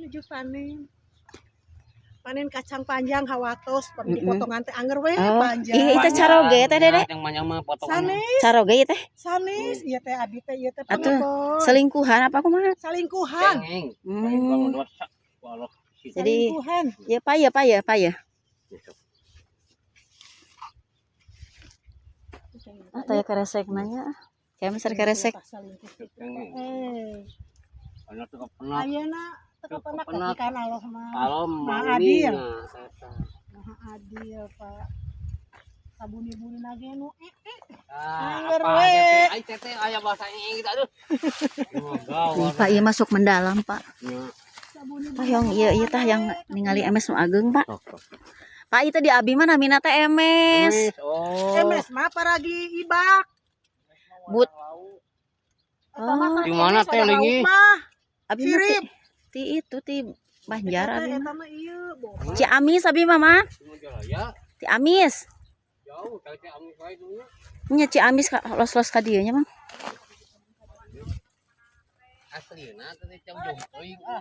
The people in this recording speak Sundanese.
Nuju panen. Panen kacang panjang hawatos, pami dipotongan teh anger we Oh, panjang. iya, itu caroge teh, Dede. Yang banyak mah potongan. Sanes, Caroge ieu teh. Sanes, ieu teh abi teh, ieu teh Atuh, pangepon. Selingkuhan apa kumaha? Salingkuhan. Cengeng. Jadi Salingkuhan. ya Pak, ya Pak, ya Pak, ya. Ah, taya keresek nanya. Kayak misal keresek. Salingkuh. Eh, Anak tuh kepenak. Ayeuna teu kepenak tapi kan Allah mah Kalau Maha mau adil. Nah, eta. Maha adil, Pak. Sabuni-buni nage nu eh. Ah, Angger apa we. teh? Ai teteh aya bahasa ini gitu, aduh. Ih, Pak, iya masuk mendalam, Pak. Ya. Sabuni. Tah yang iya iya tah yang ningali MS nu ageng, Pak. Sok, sok. Pak, itu di abi mah namina teh MS. Oh. MS mah paragi ibak. But Eta mah Oh. kan Di mana MS teh, ada lauk Lingi? mah. Abi mah ti, Sirip. Ti itu ti Banjar Eta abi teh, mah. eta mah ieu bohong. Ciamis abi mah mah. Ya, Ciamis. jauh kali teh amis wae dulu. Nya Ciamis ka los-los ka dieu nya, Bang. Aslina teh jam jauh teuing ah.